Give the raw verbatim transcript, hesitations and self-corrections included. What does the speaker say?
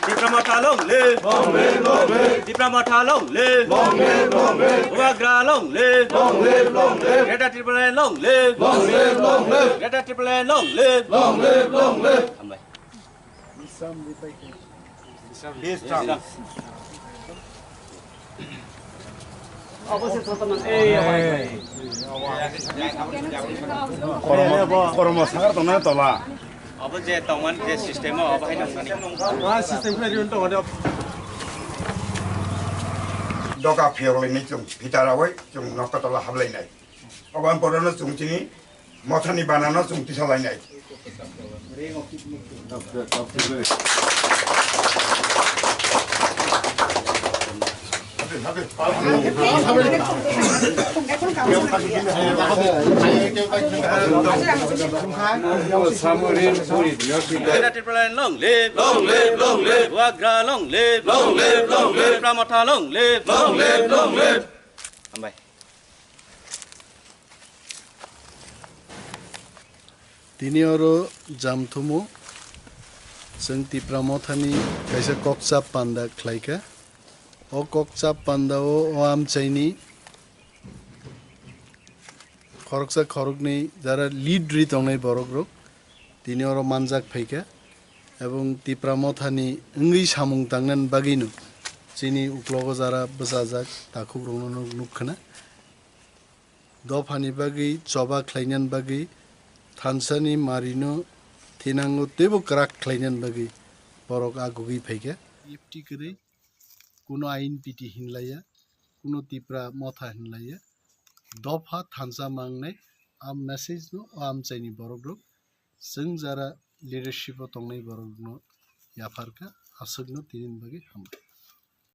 Tipra Motha long live! Long live, long live! Tipra Motha long live! Long live, long live! Bubagra long live! Long live, long live! Greater Tipraland long live! Long live, long live! Greater Tipraland long live! Long live, long live! Hambai. Peace term. Kormo, kormo sakar tongna tola. Abo je tongmani je system o, abo hai tongmani. Ma system khlai riun tongo de. Doka phiyok lainai chwng phitarawi chwng nokha tola hablainai. Obo ang borokno chwng chini mothani banano chwng tisa lainai. Greater Tipraland long live! Long live, long live! Bubagra long live! Long live, long live! Tipra Motha long live! Long live, long live! Hambai. Tini oro Jamthumo chwng Tipra Mothani kaisa kokchap panda khlaikha. O kokchap pandao o amchaini khoroksa khoroknwi jara lead ri tongnai borokrok tini oro manjak phaikha, ebong Tipra Mothani wngwi samung tangnani bagwino chini uklogo jara bwchajak takhukrokno nuk-, nukkhwna. Dophani bagwi choba khlainani bagwi, thansani marino thinango teibo kwrak khlainani bagwi borok agugwi phaikha. F T kwrwi, kuno I N P T hinlaiya, kuno Tipra Motha hinlaiya, dopha thansa mangnai, a message no o amchaini borokrok, chwng jara leadership o tongnai borokrokno yapharkha, aswkno tini bagwi hambai.